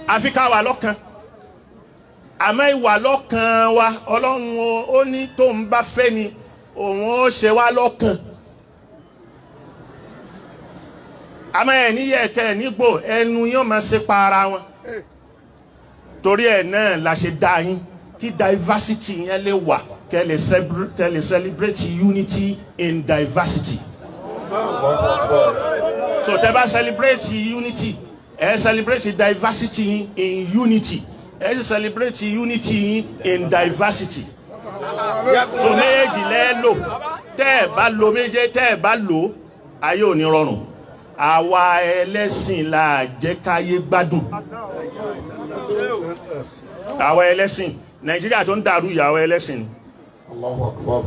Àfi ká wà lọ́kan. Àmọ́ ìwà lọ́kàn wa, Ọlọ́run ó ní tó ń bá fẹ́ ni òun ó ṣe wá lọ́kàn. Àmọ́ ẹ̀ níyẹ̀kẹ́ nígbò ẹnu yóò máa ṣe pa ara wọn. Torí ẹ̀ náà la ṣe dá yín kí diversity yẹn lè wà, kẹ́ lè celebrate unity in diversity. So tẹ́ bá celebrate unity, ẹ celebrate diversity yín in unity, ẹ sì celebrate unity yín in diversity. So méjì lẹ́ lò. Tẹ́ ẹ bá lo méjì, tẹ́ ẹ bá lò, ayé ò ní rọrùn. Àwa ẹlẹ́sìn la jẹ́ káyé gbádùn. Àwa ẹlẹ́sìn, Nàìjíríà tó ń dàrú ìyàwó ẹlẹ́sìn ni. Allahu Akbar.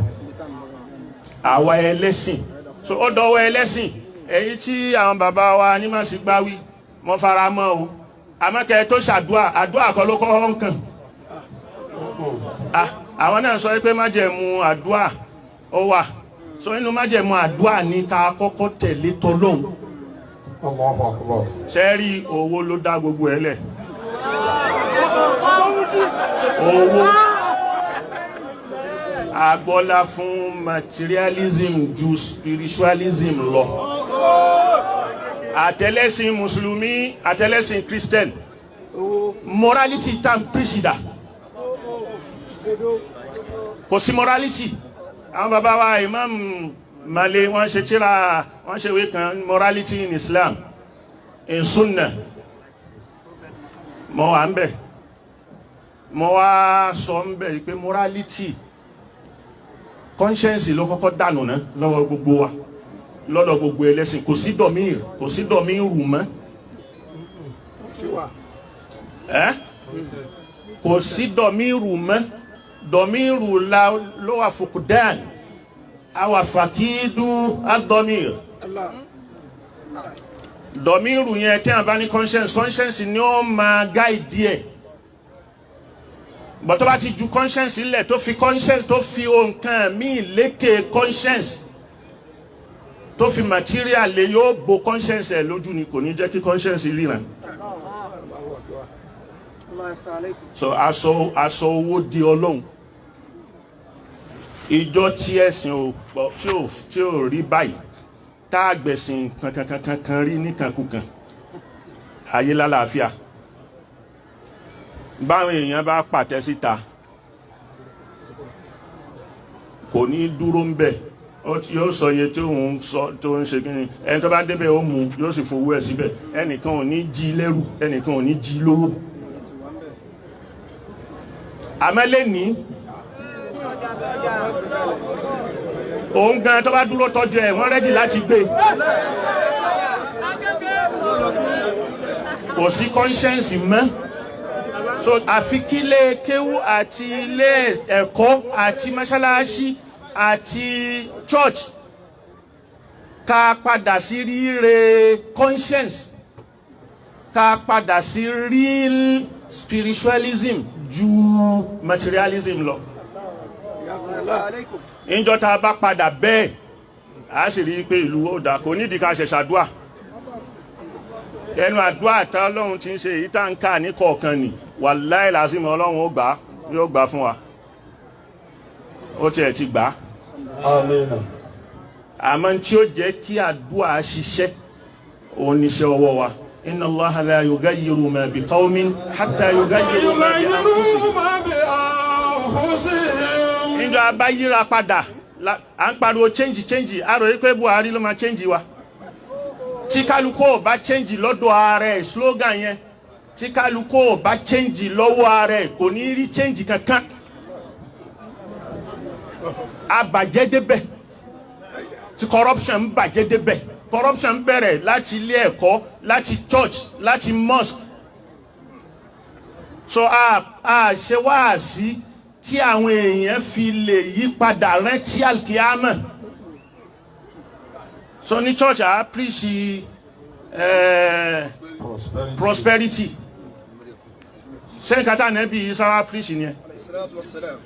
Àwa ẹlẹ́sìn. So ó dọwọ́ ẹlẹ́sìn. Èyí tí àwọn bàbá wa ní má sì gbáwí, mo fara mọ́ o. Àmọ́ kẹ́ ẹ tó ṣàdúà, àdúà kọ́ ló kọ́ ń kàn. Ah, àwọn náà sọ pé májẹ̀mú àdúà ó wà. So inú májẹ̀mú àdúà ní ká kọ́kọ́ tẹ̀lé tọlọ́hun. Allahu Akbar. Ṣe rí, owó ló dá gbogbo ẹ̀ lẹ̀. Owó agbọ́lá fún materialism ju spiritualism lọ. Àtẹlẹ́sìn Mùsùlùmí, àtẹlẹ́sìn Christian, morality tá n pírísìdà, kò sí morality. Àwọn bàbá wa, Imam Male, wọ́n ṣe tíra, wọ́n ṣe ìwé kan, Morality in Islam in Sunnah. Mo wà ń bẹ̀, mo wá sọ ń bẹ̀ pé morality, conscience ló kọ́kọ́ dànù ná lọ́wọ́ gbogbo wa, lọ́dọ̀ gbogbo ẹlẹ́sìn. Kò sí dọ̀míìr, kò sí dọ̀míìrù mọ́ ẹ́, kò sí dọ̀míìrù mọ́. Dọ̀míìrù la ló wà فقدان àwà فاقد الضمير. Dọ̀míìrù yẹn, tí a bá ní conscience, conscience ni ó máa guide ẹ̀. But tó bá ti ju conscience lẹ̀, tó fi conscience, tó fi nǹkan míì lékè conscience, tó fi material lé, yóò bo conscience ẹ̀ lójú ni, kò ní jẹ́ kí conscience ríran. Allah يفتح عليكم. So aṣọ owó di Ọlọ́run. Ìjọ tí ẹ̀sìn ò pọ̀, tí ò rí báyìí, tá a gbẹ̀sìn kankankankan rí níkankúkan, ayé lálàáfíà. Báwọn èèyàn bá pàtẹ síta, kò ní dúró ń bẹ̀. Yóò sọ iye tí òun sọ tó ń ṣe. Kí ni ẹni tó bá débẹ̀ ó mú, yóò sì fowó ẹ̀ síbẹ̀. Ẹnìkan ò ní jí lẹ́rù, ẹnìkan ò ní jí lówó. Àmọ́ lẹ́ni òun gan tó bá dúró tọ́jú ẹ̀, wọ́n ready láti gbé. Kò sí conscience mọ́. So àfi kí ilé kéwú àti ilé ẹ̀kọ́ àti mọ́ṣáláṣí àti church ká padà sí ríre conscience, ká padà sí real spiritualism ju materialism lọ. عليكم. Ìjọ tá a bá padà bẹ́ẹ̀, a sì rí i pé ìlú ó dà. Kò nídìí ká ṣẹ̀ṣẹ̀ àdúà. Ẹnu àdúà tá Ọlọ́run ti ń ṣe èyí tá ń kà ní kọ̀ọ̀kan ni. Wàláì làásìmọ̀, Ọlọ́run ó gbà á, yóò gbà fún wa. Ó tiẹ̀ ti gbà á. Àmín. Àmọ́ tí ó jẹ́ kí àdúà ṣiṣẹ́, òun níṣẹ́ ọwọ́ wa. إن الله لا يغير ما بقوم حتى يغيروا ما بأنفسهم. ما بأنفسهم. Níjọ́ a bá yíra padà, à ń pariwo change, change. A rò pé Buhari ló máa change wa. Tí kálukú ò bá change lọ́dọ̀ ara ẹ̀, slogan yẹn, tí kálukú ò bá change lọ́wọ́ ara ẹ̀, kò ní rí change kankan. Abàjẹ́ débẹ̀ tí corruption ń bàjẹ́ débẹ̀. Corruption bẹ̀rẹ̀ láti ilé ẹ̀kọ́, láti church, láti mosque. So a ṣe wáàsí tí àwọn èèyàn fi lè yí padà, rántí alkiyama. So ní church, a preach Prosperity. Prosperity. Ṣé nǹkan tá nẹ́bí Isa wá preach ni ẹ? عليه الصلاة والسلام.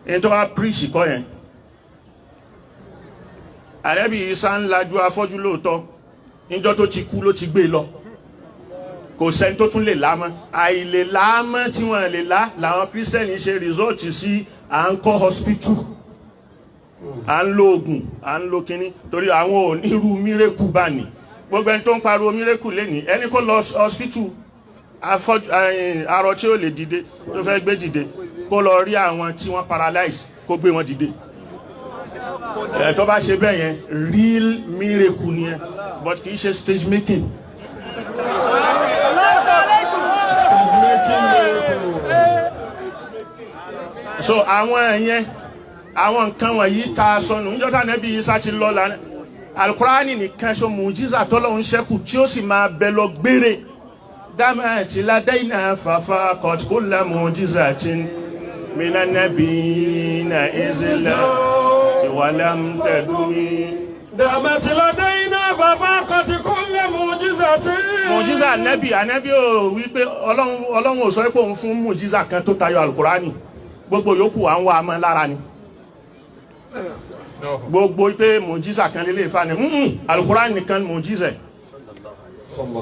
Ẹni tó wá preach kọ́ yẹn. Ànẹ́bí Isa ń lajú afọ́jú lóòótọ́. Níjọ́ tó ti kú ló ti gbé lọ. Kò sẹ́ni tó tún lè lá mọ́. Àìlè lá mọ́ tí wọ́n lè lá làwọn Kírísítẹ́nì ṣe resort sí à ń kọ́ hospital, à ń lo oògùn, à ń lo kinní, torí àwọn ò nírú miracle bá ní. Gbogbo ẹni tó ń pariwo miracle lẹ́ni, ẹni kó lọ hospital, afọ́jú, arọ tí ó lè dìde tó fẹ́ gbé dìde, kó lọ rí àwọn tí wọ́n paralyze, kó gbé wọn dìde. Ẹ̀ tó bá ṣe bẹ́ẹ̀ yẹn, real miracle ni ẹ, but kì í ṣe stage making. Making miracle. So àwọn yẹn, àwọn nǹkan wọ̀nyí ta sọnù níjọ́ tá nẹ́bí Isa ti lọ la. Alukurani nìkan ṣo mùjísà tọ́lọ́hún ṣẹ́kù tí ó sì máa bẹ lọ gbére. دامت لدينا ففاقت كل معجزة من النبيين إذ ولم تدم. دامت لدينا ففاقت كل معجزة. Mùjísà ànẹ́bì, ànẹ́bì ò wí pé Ọlọ́run, Ọlọ́run ò sọ pé òun fún mùjísà kan tó tayọ alukurani. Gbogbo yòókù à ń wá a mọ́ lára ni. Gbogbo pé mùjísà kan lélẹ̀ fa ni alukurani nìkan mùjísà.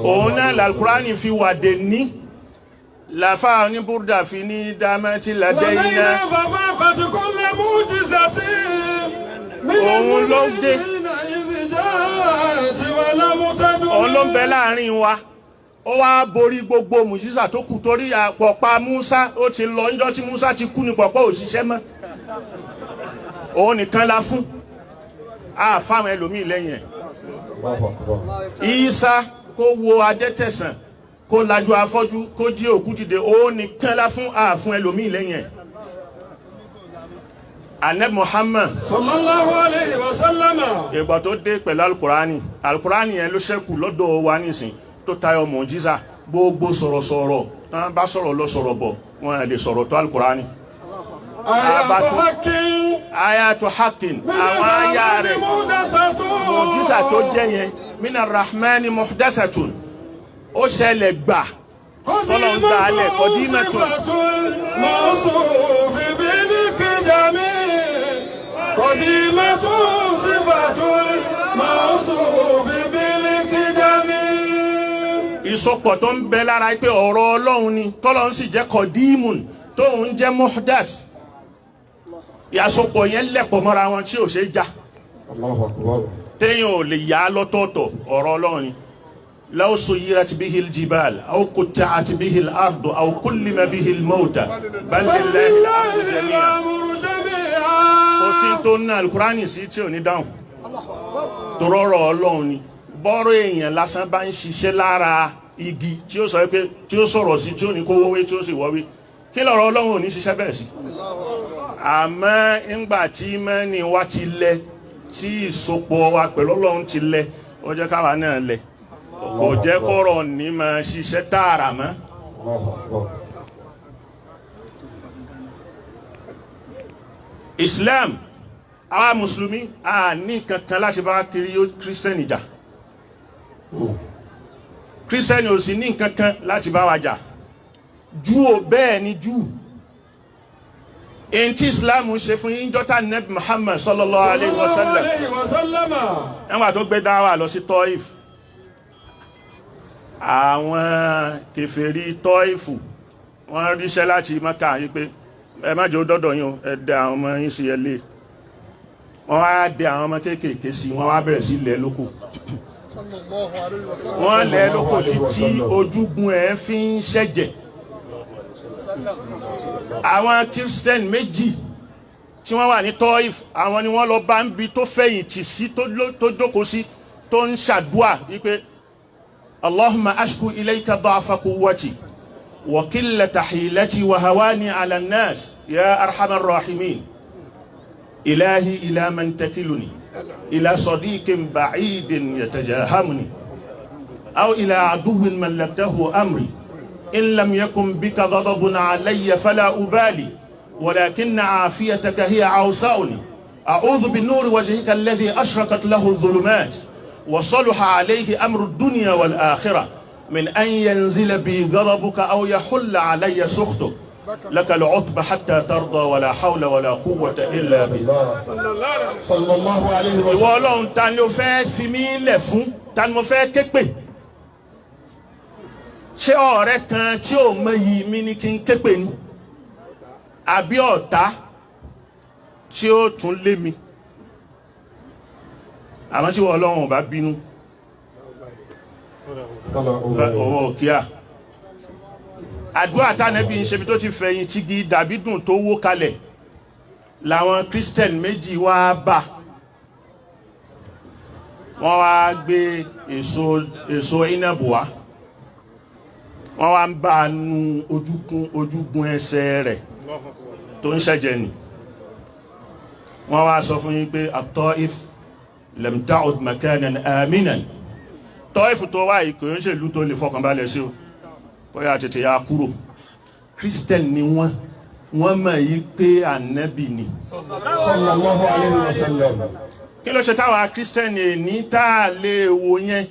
Òun náà l'alukurani fi wà dé ní làfà oníbúrdà fi ní دامت لدينا. لدينا ففاقت كل معجزة من Òun ló dé. النبيين إذ جاءت ولم تدم. Òun ló ń bẹ láàrin wa, ó wá borí gbogbo mùjísà tó kù, torí pọ̀pá Musa ó ti lọ. Níjọ́ tí Musa ti kú ní pọ̀pá ò ṣiṣẹ́ mọ́. Òun nìkan la fún a fáwọn ẹlòmíì lẹ́yìn ẹ̀. Allahu Akbar. Isa kó wo adẹ́tẹ̀sán, kó lajú afọ́jú, kó jí òkú dìde, òun nìkan la fún, a fún ẹlòmíì lẹ́yìn ẹ̀. Anabi Muhammad Sallallahu alayhi wa sallam. Ìgbà tó dé pẹ̀lú alukurani, alukurani yẹn ló ṣẹ́kù lọ́dọ̀ wa nísìn tó tayọ mọ̀jísà. Gbogbo sọ̀rọ̀sọ̀rọ̀ tán bá sọ̀rọ̀ lọ sọ̀rọ̀ bọ̀, wọn lè sọ̀rọ̀ tó alukurani. آيات حق. آيات حق, àwọn aya rẹ̀, mọ̀jísà tó jẹ́ yẹn, من الرحمن محدثة, ó ṣẹlẹ̀ gbà tọ́lọ̀ ń dá alẹ̀ قديمة. موصوف بالقدم، قديمة صفة الموصوف بالقدم. Ìsopọ̀ tó ń bẹ lára pé ọ̀rọ̀ Ọlọ́run ni, tọ́lọ́run sì jẹ́ قديم, tóun jẹ́ محدث, ìyàsopọ̀ yẹn lẹ̀pọ̀ mọ́ra wọn tí ò ṣe é já. Allahu Akbar. Téèyàn ò lè yá lọ́tọ̀ọ̀tọ̀. Ọ̀rọ̀ Ọlọ́run ni. لو سيرت به الجبال أو قطعت به الأرض أو كلم به الموتى بل لله الأمر جميعا. الأمر جميعا. Kò sí tó ń ná alukurani sí tí ò ní dáhùn, torọ́rọ̀ Ọlọ́run ni. Bọ́rọ̀ èèyàn lásán bá ń ṣiṣẹ́ lára igi tí ó sọ pé tí ó sọ̀rọ̀ sí, tí ó ní kó wọ́wé, tí ó sì wọ́wé, kí lọ̀rọ̀ Ọlọ́run ò ní ṣiṣẹ́ bẹ́ẹ̀ sí? Àmọ́ ńgbà tí mẹ́ni wa ti lẹ, tí ìsopọ̀ wa pẹ̀lú Ọlọ́run ti lẹ, ó jẹ́ káwa náà lẹ, kò jẹ́ kọ́rọ̀ ní máa ṣiṣẹ́ tààrà mọ́. Allahu Akbar. Islam, àwa mùsùlùmí, a ní kankan láti bá kiri kírísítẹ́nì jà. Kírísítẹ́nì ò sì ní kankan láti bá wa jà. Júù ò bẹ́ẹ̀ ni Júù. Èyí tí Islam ṣe fún yín jọ́tà Nẹ́bí Muhammad sallallahu alayhi wa sallam alayhi wa sallam. Nígbà tó gbé dáwà lọ sí Tọ́ìfù, àwọn kèfèrí Tọ́ìfù wọ́n ríṣẹ́ láti Mọ́kà yí pé ẹ má jẹ́ ó dọ́dọ̀ yín o, ẹ dẹ àwọn ọmọ yín sí ẹ lé. Wọ́n wá dẹ àwọn ọmọ kéékèèké sí, wọ́n wá bẹ̀rẹ̀ sí lẹ̀ lóko. Wọ́n lẹ̀ lóko títí ojúgun ẹ̀ fi ń ṣẹ̀jẹ̀. Àwọn Christian méjì tí wọ́n wà ní Tọ́ìf, àwọn ni wọ́n lọ bá ń bi tó fẹ̀yìntì sí, tó jókòó sí, tó ń ṣàdúà wípé اللهم أشكو إليك ضعف قوتي وقلة حيلتي وهواني على الناس يا أرحم الراحمين إلهي إلى من تكلني؟ إلى صديق بعيد يتجهمني أو إلى عدو ملكته أمري؟ إن لم يكن بك غضب علي فلا أبالي، ولكن عافيتك هي أوسعني. أعوذ بنور وجهك الذي أشرقت له الظلمات وصلح عليه أمر الدنيا والآخرة من أن ينزل بي غضبك أو يحل علي سخطك. لك العتبى حتى ترضى ولا حول ولا قوة إلا بالله. صلى الله عليه Ìwọ وسلم. Ọlọ́run, ta ni o fẹ́ fi mí lẹ̀ fún? Ta ni mo fẹ́ ké pè? Ṣé Ṣé ọ̀rẹ́ kan tí ò mọyì mi ní kí n képe ni, àbí ọ̀tá tí ó tún lé mi? Àmọ́ tí wọ́n Ọlọ́run ò bá bínú, owó kíá. Àdúrà tánẹ́bí ń ṣe bí tó ti fẹ̀yìn tí gi dàbídùn tó wó kalẹ̀, làwọn Christian méjì wá bá wọ́n wá gbé èso inabu wá, wọ́n wá ń bá a nu ojúgun ẹsẹ̀ rẹ̀ tó ń ṣẹ̀jẹ̀ nì. Wọ́n wá sọ fún yín pé at-Taif lam ta'ud makanan aminan, Tọ́ìfù tó wá yìí kò ń ṣèlú tó lè fọkànbalẹ̀ sí o, bóyá tètè ya kúrò. Christian ni wọ́n, wọ́n mọ̀ yí pé ànábì ni. Sallallahu alayhi wa sallam. Kí ló ṣe táwa Christian ní tá a lè wò yẹn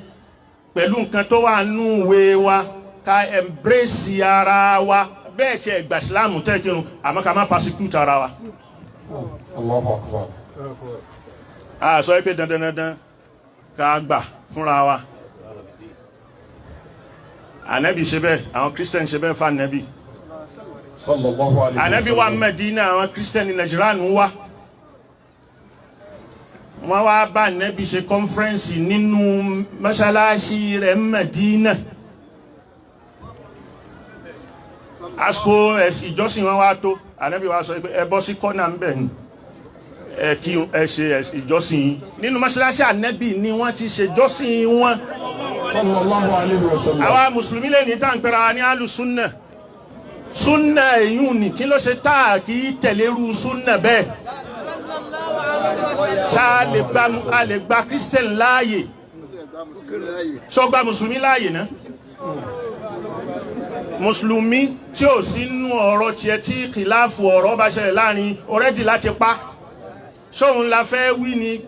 pẹ̀lú nǹkan tó wà nú ìwé wa, ká embrace ara wa bẹ́ẹ̀ tí ẹ̀ gbà sílámù tẹ́ kírun, àmọ́ ká má persecute ara wa? Allahu akbar. A sọ pé dandan dandan ká gbà fúnra wa. Ànábì ṣe bẹ́ẹ̀, àwọn Christian ṣe bẹ́ẹ̀ fún ànábì. Sallallahu alayhi wa Ànábì wa sallam. Mẹ́dínà, àwọn Christian ní Nàìjíríà ń wá, wọ́n wá bá ànábì ṣe conference nínú mọ́ṣáláṣí rẹ̀ Mẹ́dínà. Àsìkò ẹ̀sìn ìjọsìn wọn wá tó, ànábì wa sọ pé ẹ bọ́ sí kọ́nà ń bẹ̀ ni, ẹ kí ẹ ṣe ìjọsìn yín. Nínú mọ́ṣáláṣí ànábì ni wọ́n ti ṣe ìjọsìn wọn. Sallallahu alayhi wa sallam. Àwa mùsùlùmí lè ní tá ń pera wa ní alùsùnà, súnà èyún ni. Kí ló ṣe tá a kì í tẹ̀lérú súnà bẹ́ẹ̀? Ṣá a lè gba Christian láàyè? Ṣó gba mùsùlùmí láàyè náà? Mùsùlùmí tí ò sínú ọ̀rọ̀ tiẹ̀, tí kìláàfù ọ̀rọ̀ bá ṣẹlẹ̀ láàrin ọ̀rẹ́dì láti pa, ṣóun la fẹ́ wí ni?